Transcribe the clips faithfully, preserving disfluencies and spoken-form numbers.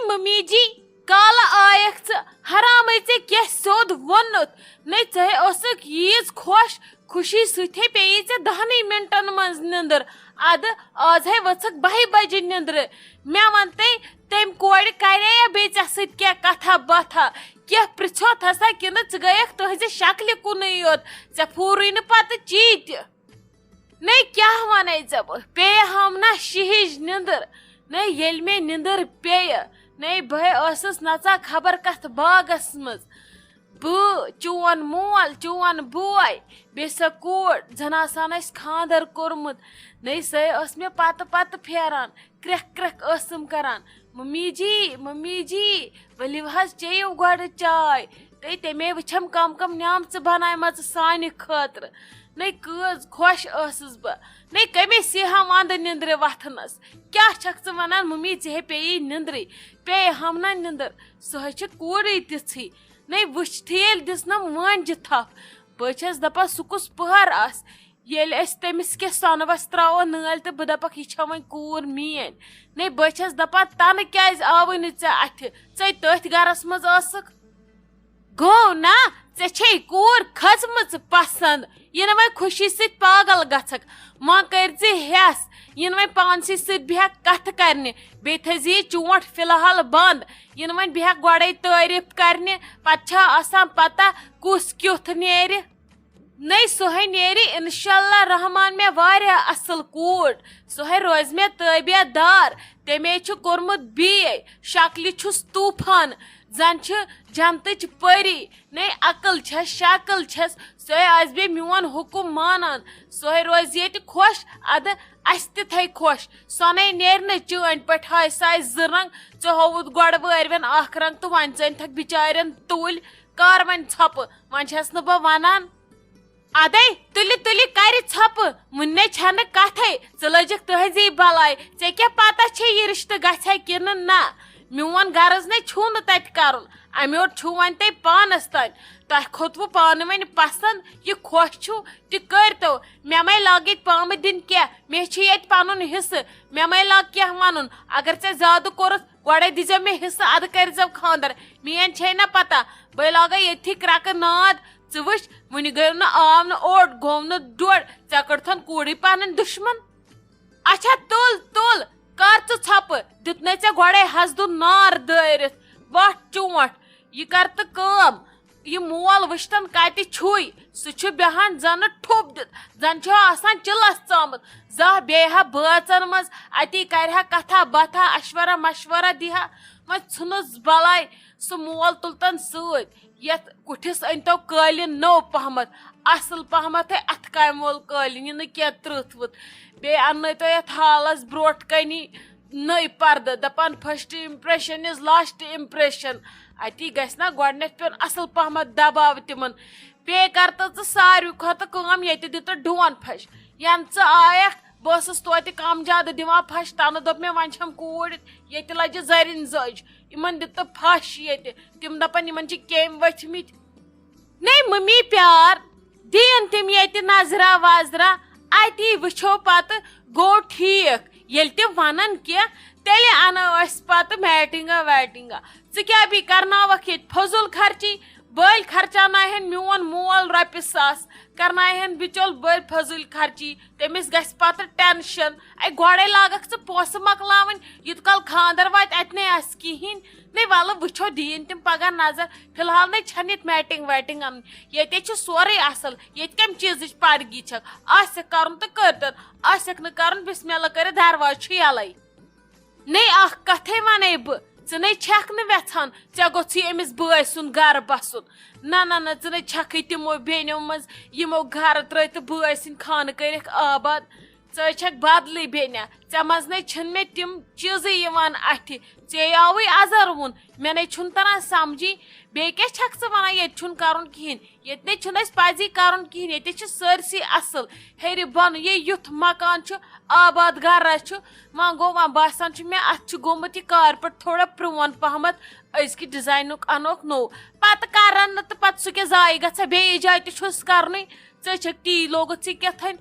Mummy جی، کالہٕ آیکھ ژٕ، حرامے ژےٚ کیٛاہ سیوٚد ووٚنُتھ؟ نے ژےٚ ٲسٕکھ ییٖژ خۄش، خوشی سۭتۍ پیٚیی ژےٚ دہنٕے منٹن منٛز نِندٕر۔ ادٕ آز ہے ؤژھٕکھ بہہِ بجہِ نِندرٕ۔ مےٚ وَن تہٕ، تٔمۍ کورِ کرییا بیٚیہِ ژےٚ سۭتۍ کینٛہہ کتھا باتھا؟ کینٛہہ پرژھیوتھسا کِنہٕ ژٕ گٔیکھ تٕہنزِ شکلہِ کُنُے یوت؟ ژےٚ پھوٗرٕے نہٕ پتہٕ چی تہِ۔ نے کیٛاہ ونے ژےٚ بہٕ، پیٚیہِ ہم نا شِہِج نِندٕر۔ نے ییٚلہِ مےٚ نِندٕر پیٚیہِ، نے بہٕ ٲسٕس نژان خبر کتھ باغس منٛز۔ بہٕ، چون مول، چون بوے، بیٚیہِ سۄ کوٗر، زن آسان اَسہِ خانٛدر کوٚرمُت۔ نے سۄے ٲس مےٚ پتہٕ پتہٕ پھیران، کرٛٮ۪کھ کرٛٮ۪کھ ٲسٕم کران، "ممی جی، ممی جی، ؤلِو حظ چیٚیِو گۄڈٕ چاے۔ تہٕ تَمے وٕچھم کم کم نیمژٕ بنایمژٕ سانہِ خٲطرٕ۔" نے کۭژ خۄش ٲسٕس بہٕ۔ نے کٔمِس یی ہا وندٕ نِندرِ وۄتھنس۔ کیٛاہ چھکھ ژٕ ونان ممی، ژےٚ ہے پیٚیی نِندرٕے؟ پیٚیہِ ہم نا نِندٕر؟ سۄ ہے چھِ کوٗرٕے تِژھٕے۔ نے وٕچھتھٕے ییٚلہِ دِژنم وٲنجہِ تھپھ۔ بہٕ چھس دپان، سُہ کُس پٔہر آسہِ، ییٚلہِ أسۍ تٔمِس کینٛہہ سۄنہٕ وَس ترٛاوو نٲلۍ تہٕ بہٕ دَپَکھ، "یہِ چھےٚ وۄنۍ کوٗر میٛٲنۍ۔" نے بہٕ چھَس دَپان، "تَنہٕ کیٛازِ آوٕے نہٕ ژےٚ اَتھِ؟ ژَے تٔتھۍ گَرَس منٛز ٲسٕکھ۔" گوٚو نا، ژےٚ چھے کوٗر کھٔژمٕژ پَسنٛد، یِنہٕ وۄنۍ خوشی سۭتۍ پاگل گژھکھ۔ وۄنۍ کٔرۍ زِ ہٮ۪س، یِنہٕ وۄنۍ پانسٕے سۭتۍ بیٚہکھ کَتھٕ کَرنہِ، بیٚیہِ تھٲیزِ یہِ چونٛٹھ فی الحال بنٛد، یِنہٕ وۄنۍ بیٚہکھ گۄڈَے تعٲریٖف کَرنہِ، پَتہٕ چھا آسان پَتہ کُس کیُتھ نیرِ۔ نٔے سۄ ہے نیرِ انشاءاللہ رحمان مےٚ واریاہ اصل کوٗر۔ سۄ ہے روزِ مےٚ تٲبیہ دار۔ تٔمۍ چھُ کوٚرمُت بی اے، شکلہِ چھُس طوفان، زن چھِ جنتٕچ پٔری۔ نٔے عقل چھس، شکل چھس، سۄ ہے آسہِ بیٚیہِ میون حُکم مانان۔ سۄ ہے روزِ ییٚتہِ خۄش، ادٕ اسہِ تہِ تھایہِ خۄش۔ سۄ نے نیرِ نہٕ چٲنۍ پٲٹھۍ ہاے ساے زٕ رنگ۔ ژےٚ ہووُتھ گۄڈٕ وٲرۍوٮ۪ن اکھ رنگ تہٕ وۄنۍ ژٲنۍ تھکھ بچارٮ۪ن تُلۍ۔ کر وۄنۍ ژھۄپہٕ، وۄنۍ چھس نہٕ بہٕ ونان۔ ادے، تُلہِ تُلہِ کرِ ژھۄپہٕ، وُنہِ چھنہٕ کتھے، ژٕ لٔجکھ تہنزی بلاے۔ ژےٚ کیٛاہ پتہ چھے یہِ رشتہٕ گژھِ ہا کِنہٕ نہ؟ میون غرض نے چھُو نہٕ تتہِ کرُن، امہِ یوت چھُو وۄنۍ تۄہہِ پانس تام۔ تۄہہِ کھوٚتوٕ پانہٕ ؤنۍ پسند، یہِ خۄش چھُو تہِ کٔرۍتو۔ مےٚ مے لگ ییٚتہِ پامہٕ دِنۍ کینٛہہ، مےٚ چھُ ییٚتہِ پنُن حصہٕ، مےٚ مے لگ کینٛہہ ونُن۔ اگر ژےٚ زیادٕ کوٚرُتھ، گۄڈے دیزیو مےٚ حصہٕ، ادٕ کٔرزیو خاندر۔ میٲنۍ چھے نہ پتہ، بے لاگے ییٚتھی کرکہٕ ناد۔ ژٕ وٕچھ، وُنہِ گٔیو نہٕ، آو نہٕ اوٚڑ، گوٚو نہٕ ڈوٚڑ، ژےٚ کٔڑتھن کوٗرٕے پنٕنۍ دُشمن۔ اچھا تُل تُل، کر ژٕ ژھۄپہٕ، دیُتنے ژےٚ گۄڈے حسدُن نار دٲرِتھ۔ وٹھ چونٹھ، یہِ کر تہٕ کٲم۔ یہِ مول وٕچھتن کتہِ چھُے، سُہ چھُ بیہان زنہٕ ٹھوٚپ دِتھ، زن چھُ آسان چِلس ژامُت۔ زانٛہہ بیٚہہِ ہا بٲژن منٛز، اتی کرِ ہا کتھا باتھا، اشورا مشورا دی ہا۔ وۄنۍ ژھُنُس بلاے، سُہ مول تُلتن سۭتۍ۔ یتھ کُٹھِس أنۍتو قٲلیٖن نوٚو پہمتھ، اصل پہمتھ ہے اتھٕ کامہِ وول قٲلیٖن، یہِ نہٕ کینٛہہ ترٕٛتھ وٕتھ۔ بیٚیہِ اننٲیتو یتھ ہالس برونٛٹھ کنی نٔے پردٕ، دپان first impression is last impression۔ اتی گژھِ نا گۄڈٕنیتھ پیوٚن اصل پہمتھ دباو تِمن۔ بیٚیہِ کر تہٕ ژٕ ساروی کھۄتہٕ کٲم، ییٚتہِ دِ تہٕ ڈون پھش۔ ینہٕ ژٕ آیکھ، بہٕ ٲسٕس توتہِ کم زیادٕ دِوان پھش، تنہٕ دوٚپ مےٚ، وۄنۍ چھم کوٗر، ییٚتہِ لجہِ زرِنۍ زٔج۔ یِمن دِ تہٕ پھش ییٚتہِ۔ تِم دپن، یِمن چھِ کیٚمۍ ؤتھۍ مٕتۍ۔ نے ممی پیار، دِیِن تِم ییٚتہِ نظرا وظرا، اتی وٕچھو پتہٕ۔ گوٚو ٹھیٖک، ییٚلہِ تِم ونن کینٛہہ، تیٚلہِ انو أسۍ پتہٕ میٹنگا ویٹنگا۔ ژٕ کیٛاہ بیٚیہِ کرناوکھ ییٚتہِ فضوٗل خرچی؟ بٔلۍ خرچاوناوہن میون مول رۄپیہِ ساس، کرناوہن بِچول بٔلۍ فضوٗل خرچی۔ تٔمِس گژھِ پتہٕ ٹینشن۔ اے، گۄڈے لاگکھ ژٕ پونٛسہٕ مۄکلاوٕنۍ، یوٗت کال خانٛدر واتہِ، اتہِ نے آسہِ کِہیٖنۍ۔ نے، ولہٕ وٕچھو، دِیِن تِم پگاہ نظر۔ فی الحال نے چھنہٕ ییٚتہِ میٹنگ ویٹنگ انٕنۍ۔ ییٚتے چھُ سورُے اصل۔ ییٚتہِ کمہِ چیٖزٕچ پڑگی چھکھ؟ آسٮ۪کھ کرُن تہٕ کٔرتن، آسٮ۪کھ نہٕ کرُن، بسم اللہ کٔرِتھ دروازٕ چھُ یلے۔ نے اکھ کتھے ونے بہٕ، ژٕ نے چھکھ نہٕ ویژھان ژےٚ گوٚژھُے أمِس بٲے سُنٛد گرٕ بسُن۔ نہ، نہ، نہ، ژٕ نے چھکھٕے تِمو بیٚنیو منٛز، یِمو گرٕ ترٲوۍ تہٕ بٲے سٕنٛدۍ خانہٕ کٔرِکھ آباد۔ ژٕ ہے چھکھ بدلٕے بیٚنہِ، ژےٚ منٛز نے چھِنہٕ مےٚ تِم چیٖزٕے یِوان اتھِ۔ ژےٚ آوٕے ازر وُن، مےٚ نے چھُنہٕ تران سمجھی۔ بیٚیہِ کیٛاہ چھکھ ژٕ ونان، ییٚتہِ چھُنہٕ کرُن کِہیٖنۍ؟ ییٚتہِ نے چھُنہٕ اَسہِ پزی کرُن کِہیٖنۍ، ییٚتہِ چھُ سٲرسٕے اصل۔ ہیٚرِ بۄنہٕ یہِ یُتھ مکان چھُ، آباد گرا چھُ، وۄنۍ گوٚو، وۄنۍ باسان چھُ مےٚ، اتھ چھُ گوٚمُت یہِ کارپٹ تھوڑا پرٛون پہمتھ، أزکہِ ڈیزاینُک انوکھ نوٚو۔ پتہٕ کرن نہٕ تہٕ پتہٕ سُہ کیٛاہ ضایہِ گژھِ ہا؟ بیٚیِس جایہِ تہِ چھُس کرنُے۔ ژےٚ چھکھ تی لوگُتھ ژےٚ کیٛاہ تھانۍ؟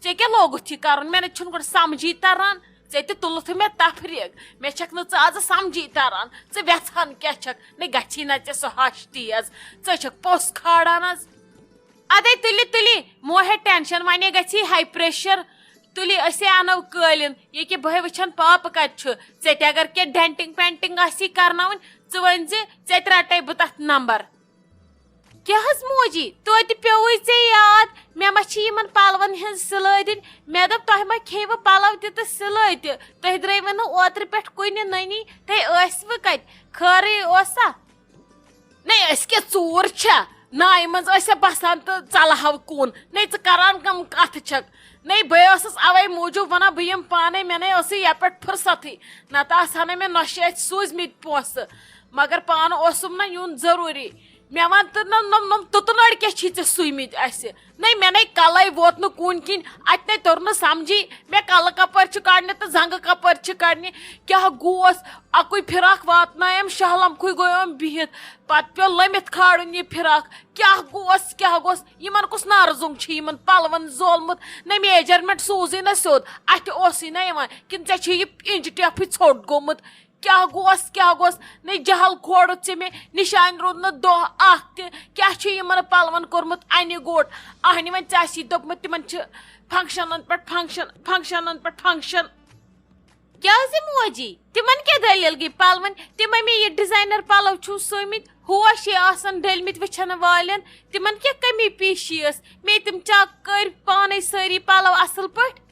ژےٚ کیٛاہ لوگُتھ یہِ کرُن؟ مےٚ نہ چھُنہٕ گۄڈٕ سمجھی تران۔ ژےٚ تہِ تُلُتھ مےٚ تفریٖق۔ مےٚ چھکھ نہٕ ژٕ آز سمجھی تران۔ ژٕ وٮ۪ژھان کیٛاہ چھکھ؟ نَے گژھی نہ ژےٚ سۄ ہش تیز۔ ژٕ چھکھ پوٚژھ کھالان حظ۔ ادے تُلہِ تُلہِ، مو ہے ٹینشن، ونے گژھی ہاے پریشر۔ تُلہِ، أسے انو قٲلیٖن۔ ییٚکیٛاہ بہٕ ہے وٕچھن پاپہٕ کتہِ چھُ۔ ژےٚ تہِ اگر کینٛہہ ڈینٹنگ پینٹنگ آسی کرناوٕنۍ، ژٕ ؤنۍ زِ، ژےٚ تہِ رٹے بہٕ تتھ نمبر۔ کیٛاہ حظ موجی، توتہِ پیوٚوُے ژےٚ یاد، مےٚ ما چھِ یِمن پلون ہٕنٛز سِلٲے دِنۍ؟ مےٚ دوٚپ، تۄہہِ ما کھیٚیوٕ پلو تہِ تہٕ سِلٲے تہِ؟ تُہۍ درٛٲیوٕ نہٕ اوترٕ پٮ۪ٹھ کُنہِ نٔنی، تُہۍ ٲسوٕ کتہِ؟ خٲرٕے اوسا؟ نے، أسۍ کیٛاہ ژوٗر چھا؟ نایہِ منٛز ٲسیا بسان تہٕ ژلہو کُن؟ نے، ژٕ کران کم کتھٕ چھکھ؟ نے، بہٕ ٲسٕس اوے موٗجوٗب ونان، بہٕ یِمہٕ پانے، مےٚ نے ٲسٕے یپٲرۍ فرصتھٕے، نتہٕ آسہٕ ہا نہٕ مےٚ نۄشہِ اَتھِ سوٗزمٕتۍ پونٛسہٕ۔ مگر پانہٕ اوسُم نہ یُن ضروٗری۔ مےٚ وَن تہٕ نہ، نۄم، نۄم تُتہٕ نٔرۍ کیٛاہ چھی ژےٚ سُوۍمٕتۍ اَسہِ؟ نَے، مےٚ نَے کَلَے ووت نہٕ کُن کِنۍ، اَتہِ نَے توٚر نہٕ سَمجھی۔ مےٚ کَلہٕ کَپٲرۍ چھِ کَڑنہِ تہٕ زَنٛگہٕ کَپٲرۍ چھِ کَڑنہِ۔ کیٛاہ گوس؟ اَکُے فِراک واتنایَم شہلَمکھُے گوٚیوم بِہِتھ۔ پَتہٕ پیوٚو لٔمِتھ کھالُن یہِ فِراک۔ کیٛاہ گوس؟ کیٛاہ گوس؟ یِمَن کُس نارٕ زوٚنگ چھِ یِمَن پَلوَن زولمُت؟ نَے، میجرمنٹ سوٗزٕے نہ سیوٚد، اَتھِ اوسُے نہ یِوان۔ کِنہٕ ژےٚ چھے یہِ اِنچہِ ٹیپھٕے ژھوٚٹ گوٚمُت؟ کیٛاہ گوس، کیٛاہ گوس؟ نے جہل کھولُتھ ژےٚ مےٚ، نِشانہِ روٗد نہٕ دۄہ اکھ تہِ۔ کیٛاہ چھُ یِمن پلون کوٚرمُت انہِ گوٚٹ؟ اہنہِ، وۄنۍ ژےٚ آسی دوٚپمُت تِمن چھِ فنکشنن پٮ۪ٹھ فنکشن، فنکشنن پٮ۪ٹھ فنکشن۔ کیٛاہ زِ موجی، تِمن کیٛاہ دٔلیٖل گٔے پلون؟ تِمے مےٚ یہِ ڈیزاینر پلو چھُو سُومٕتۍ، ہوش یہِ آسان ڈٔلمٕتۍ وٕچھن والٮ۪ن۔ تِمن کیٛاہ کمی پیشی ٲس؟ مےٚ تِم چیک کٔرۍ پانے سٲری پلو اصل پٲٹھۍ۔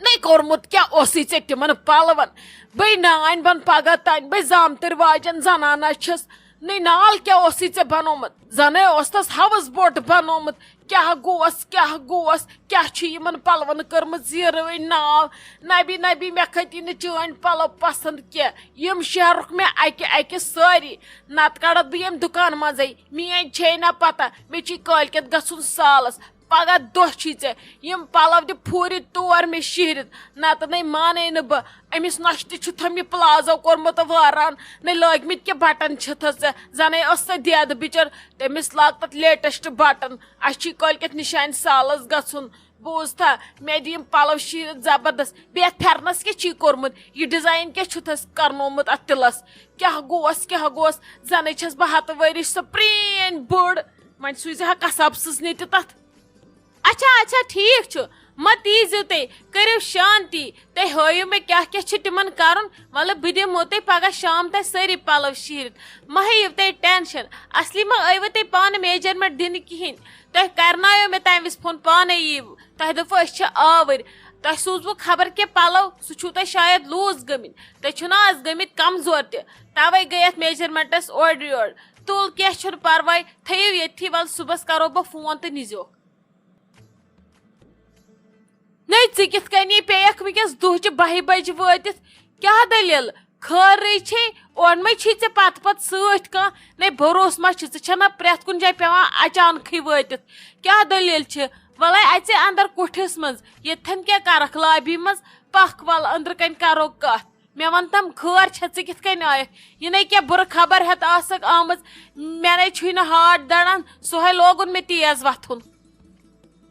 نے کوٚرمُت کیٛاہ اوسُے ژےٚ تِمن پلون؟ بے نانۍ بن پگاہ تانۍ، بے زامتٕرۍ واجٮ۪ن زنانہ چھس۔ نے نال کیٛاہ اوسُے ژےٚ بنومُت؟ زنے اوس تس ہاوس بوٹ بنومُت۔ کیٛاہ گوس، کیٛاہ گوس؟ کیٛاہ چھُ یِمن پلون کٔرمٕژ زیٖرٕوٕے ناو؟ نبی نبی، مےٚ کھٔتی نہٕ چٲنۍ پلو پسند کینٛہہ۔ یِم شہرُکھ مےٚ اکہِ اکہِ سٲری۔ نتہٕ کڑتھ بہٕ ییٚمہِ دُکان منٛزے۔ میٲنۍ چھے نہ پتہ، مےٚ چھُے کٲلۍ کٮ۪تھ گژھُن سالس۔ پگاہ دۄہ چھی ژےٚ یِم پلو تہِ پھوٗرِتھ تور مےٚ شیٖرِتھ، نتہٕ نے مانے نہٕ بہٕ۔ أمِس نۄشہِ تہِ چھُ تھوٚم یہِ پلازو کوٚرمُت وٲران، نے لٲگمٕتۍ کیٛاہ بٹن چھِتھس ژےٚ، زنے ٲس سۄ دٮ۪د بِچٲر، تٔمِس لاگ تتھ لیٹسٹ بٹن۔ اسہِ چھی کٲلۍ کٮ۪تھ نِشانہِ سالس گژھُن۔ بوٗز تھا، مےٚ دِ یِم پلو شیٖرِتھ زبردست، بیٚیہِ یتھ پھٮ۪رنس کیٛاہ چھی کوٚرمُت، یہِ ڈیزاین کیٛاہ چھُتھس کرنومُت اتھ تِلس؟ کیٛاہ گوس، کیٛاہ گوس؟ زنے چھس بہٕ ہتہٕ ؤرِش سۄ پرٛٲنۍ بٔڑ۔ وۄنۍ سوٗزِ ہا قصاب سٕژنہِ تہِ تتھ۔ اچھا، اچھا، ٹھیٖک چھُ۔ مہ تیٖزِو تُہۍ، کٔرِو شانتی۔ تُہۍ ہٲیِو مےٚ کیٛاہ کیٛاہ چھُ تِمن کرُن۔ وَلہٕ، بہٕ دِمو تۄہہِ پگاہ شام تام سٲری پلو شیٖرِتھ۔ مہ ہیٚیِو تُہۍ ٹینشن۔ اصلی مہ ٲیوٕ تُہۍ پانہٕ میجرمنٹ دِنہٕ کِہیٖنۍ۔ تۄہہِ کرنایو مےٚ تَمہِ وِزِ فون، پانے یِیِو۔ تۄہہِ دوٚپوُ أسۍ چھِ آوٕرۍ۔ تۄہہِ سوٗزوُ خبر کیٛاہ پلو، سُہ چھُو تۄہہِ شاید لوٗز گٔمٕتۍ۔ تُہۍ چھِو نا آز گٔمٕتۍ کمزور تہِ۔ توے گٔے اتھ میجرمنٹس اورٕ یورٕ۔ تُل، کینٛہہ چھُنہٕ پرواے، تھٲیِو ییٚتھی، وَلہٕ صُبحس کرو بہٕ فون تہٕ نیٖزیوکھ۔ نے، ژٕ کِتھ کٔنی پیٚیَکھ وٕنکیٚس دُہچہِ بَہہِ بجہِ وٲتِتھ؟ کیٛاہ دٔلیٖل؟ خٲرٕے چھے؟ اورٕ مَے چھی ژےٚ پتہٕ پتہٕ سۭتۍ کانٛہہ؟ نے، بھروسہٕ ما چھُ؟ ژٕ چھَنا پرٛٮ۪تھ کُنہِ جایہِ پٮ۪وان اچانکھٕے وٲتِتھ؟ کیٛاہ دٔلیٖل چھِ؟ وَلَے اَژے اَندر کُٹھِس منٛز، ییٚتھٮ۪ن کیٛاہ کَرَکھ لابی منٛز؟ پَکھ وَلہٕ أنٛدرٕ کَنۍ کَرو کَتھ۔ مےٚ وَن تَم، خٲر چھےٚ، ژٕ کِتھ کٔنۍ آیَکھ؟ یہِ نے کیٛاہ بُرٕ خبر ہٮ۪تھ آسَکھ آمٕژ؟ مےٚ نے چھُے نہٕ ہارٹ دَران، سُہ ہے لوگُن مےٚ تیز وَتھُن۔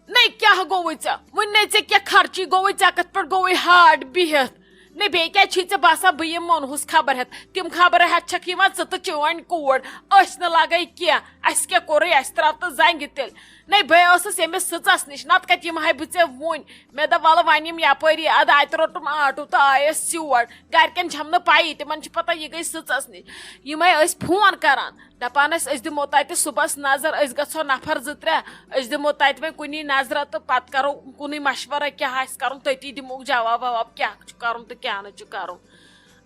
نے کیٛاہ گوٚوُے ژےٚ؟ وُنہِ نے ژےٚ کیٛاہ خرچی گوٚوُے؟ ژےٚ کتھ پٮ۪ٹھ گوٚوُے ہارٹ بِہِتھ؟ نے بیٚیہِ کیٛازِ چھُے ژےٚ باسان بہٕ یِمہٕ مونہوس خبر ہٮ۪تھ؟ تِم خبرٕ ہٮ۪تھ چھکھ یِوان ژٕ تہٕ چٲنۍ کوٗر۔ أسۍ نہٕ لگے کینٛہہ، اسہِ کیٛاہ کوٚرُے؟ اسہِ ترٛاو تہٕ زنٛگہِ تیٚلہِ۔ نے بہٕ ٲسٕس ییٚمِس سٕژس نِش، نتہٕ کتہِ یِمہٕ ہاے بہٕ ژےٚ وُنۍ؟ مےٚ دوٚپ، ولہٕ وۄنۍ یِم یپٲری، ادٕ اتہِ روٚٹُم آٹو تہٕ آیس یور۔ گرِکٮ۪ن چھم نہٕ پیی، تِمن چھِ پتہ یہِ گٔے سٕژس نِش۔ یِمے ٲسۍ فون کران۔ دپان ٲسۍ، أسۍ دِمو تتہِ صُبحس نظر، أسۍ گژھو نفر زٕ ترٛےٚ، أسۍ دِمو تتہِ وۄنۍ کُنی نظرہ تہٕ پتہٕ کرو کُنُے مشورہ کیٛاہ آسہِ کرُن، تٔتی دِمو جواب وواب کیٛاہ چھُ کرُن تہٕ کیٛاہ نہٕ چھُ کرُن۔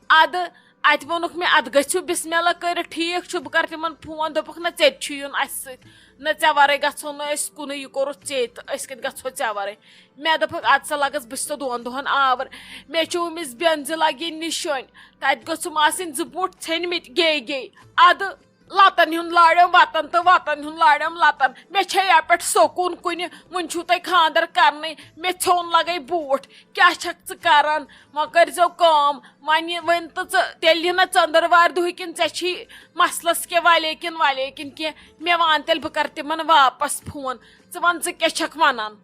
ادٕ اتہِ ووٚنُکھ مےٚ، ادٕ گٔژھِو بسم اللہ کٔرِتھ، ٹھیٖک چھُ، بہٕ کرٕ تِمن فون، دوٚپُکھ، نہ، ژےٚ تہِ چھُ یُن اسہِ سۭتۍ، نہ، ژےٚ ورٲے گژھو نہٕ أسۍ کُنُے، یہِ کوٚرُتھ ژےٚ تہٕ أسۍ کتہِ گژھو ژےٚ ورٲے؟ مےٚ دوٚپُکھ، ادٕ سا لگس بہٕ چھسو دۄن دۄہن آور۔ مےٚ چھُ أمِس بٮ۪نزِ لگہِ نِشٲنۍ، تتہِ گٔژھُم آسٕنۍ زٕ بوٗٹھ ژھیٚنمٕتۍ گے گے۔ ادٕ لتن ہُنٛد لارٮ۪م وتن تہٕ وتن ہُنٛد لارٮ۪م لتن۔ مےٚ چھے یا پٮ۪ٹھ سکوٗن کُنہِ، وُنہِ چھُو تۄہہِ خانٛدر کرنٕے، مےٚ ژھیوٚن لگے بوٗٹھ۔ کیٛاہ چھکھ ژٕ کران؟ وۄنۍ کٔرۍزیو کٲم، وۄنۍ یہِ، وۄنۍ تہٕ ژٕ تیٚلہِ یہِ نہ ژٔنٛدٕروارِ دۄہہِ کِنہٕ ژےٚ چھی مسلس کینٛہہ وَلے کِنہٕ وَلے کِنہٕ کینٛہہ؟ مےٚ وَن تیٚلہِ، بہٕ کرٕ تِمن واپس فون۔ ژٕ وَن، ژٕ کیٛاہ چھکھ وَنان؟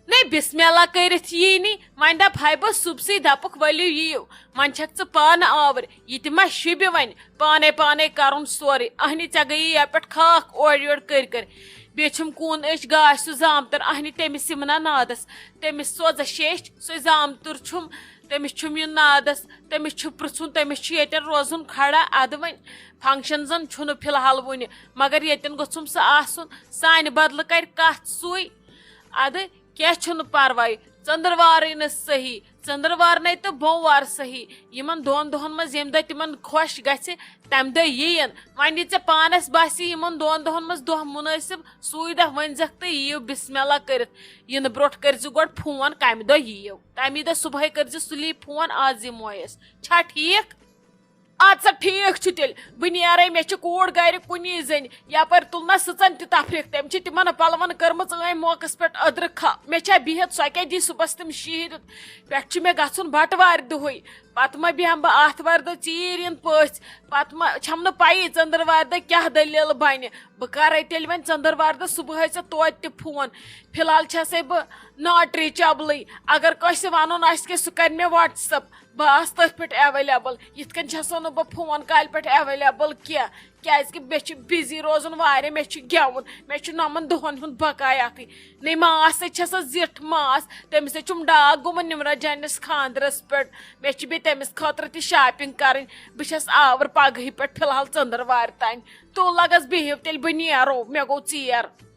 نے بسم اللہ کٔرِتھ یی نی۔ وۄنۍ دپ ہاے بہٕ صُبسٕے دپُکھ ؤلِو یِیِو۔ وۄنۍ چھکھ ژٕ پانہٕ آوٕر، یہِ تہِ ما شوٗبہِ وۄنۍ پانے پانے کرُن سورُے؟ اہنہِ ژےٚ گٔیی یپٮ۪ٹھ خاکھ اورٕ یورٕ کٔرۍ کٔرۍ۔ بیٚیہِ چھُم کوٗن أچھ گاسہِ سُہ زامتُر، اہنہِ تٔمِس یِم نا نادس۔ تٔمِس سوزا شیٚچھ سُہ زامتُر چھُم، تٔمِس چھُم یُن نادس۔ تٔمِس چھُ پرژھُن، تٔمِس چھُ ییٚتٮ۪ن روزُن کھڑا۔ ادٕ وۄنۍ فنکشن زن چھُنہٕ فی الحال وُنہِ، مگر ییٚتٮ۪ن گوٚژھُم سُہ آسُن۔ سانہِ بدلہٕ کرِ کتھ سُے۔ ادٕ کینٛہہ چھُنہٕ پرواے، ژٔنٛدٕروارٕے نہٕ صحیح، ژٔنٛدٕروار نے تہٕ بوموار صحیح۔ یِمن دۄن دۄہن منٛز ییٚمہِ دۄہ تِمن خۄش گژھِ، تمہِ دۄہ یِیِن۔ وۄنۍ یہِ ژےٚ پانس باسہِ یِمن دۄن دۄہن منٛز دۄہ مُنٲسِب، سُے دۄہ ؤنۍزٮ۪کھ تہٕ یِیِو بسم اللہ کٔرِتھ۔ یِنہٕ برونٛٹھ کٔرۍزِ گۄڈٕ فون، کمہِ دۄہ یِیِو۔ تمی دۄہ صبحٲے کٔرۍزِ سُلی فون، از یِمو أسۍ۔ چھا ٹھیٖک؟ اَدٕ سا ٹھیٖک چھُ تیٚلہِ، بہٕ نیرے، مےٚ چھِ کوٗر گرِ کُنی زٔنۍ، یپٲرۍ تُل نہ سٕژن تہِ تفریٖق، تٔمۍ چھِ تِمن پلون کٔرمٕژ ٲنۍ موقعس پٮ۪ٹھ أدرٕ کھا۔ مےٚ چھا بِہِتھ، سۄ کیٛاہ دی صُبحس تِم شیٖرِتھ؟ پٮ۪ٹھٕ چھُ مےٚ گژھُن بٹوارِ دۄہٕے، پتہٕ ما بیٚہمہٕ بہٕ آتھوارِ دۄہ ژیٖرۍ یِن پٔژھۍ، پتہٕ ما چھَم نہٕ پَیی ژٔنٛدٕروارِ دۄہ کیٛاہ دٔلیٖل بنہِ۔ بہٕ کرے تیٚلہِ وۄنۍ ژٔنٛدٕروارِ دۄہ صُبحٲے ژےٚ توتہِ تہِ فون۔ فی الحال چھسے بہٕ not reachable۔ اگر کٲنٛسہِ وَنُن آسہِ کہِ سُہ کرِ مےٚ WhatsApp۔ بہٕ آس تٔتھۍ پٮ۪ٹھ available۔ یِتھ کٔنۍ چھسو نہٕ بہٕ فون کالہِ پٮ۪ٹھ available کینٛہہ، کیازِ کہِ مےٚ چھُ busy روزُن واریاہ، مےٚ چھُ گٮ۪وُن، مےٚ چھُ نَمَن دۄہَن ہُنٛد بقایا۔ اَتھٕے نٔے ماس سۭتۍ چھسس زِٹھ ماس، تٔمِس سۭتۍ چھُم ڈاکھ گوٚمُت نِمرا جانِس خاندرس پٮ۪ٹھ۔ مےٚ چھِ بیٚیہِ تٔمِس خٲطرٕ تہِ shopping کرٕنۍ۔ بہٕ چھس آوٕر پگہٕے پٮ۪ٹھ فی الحال ژٔنٛدٕروارِ تام۔ تُل لگس بِہِو تیٚلہِ، بہٕ نیرو، مےٚ گوٚو ژیر۔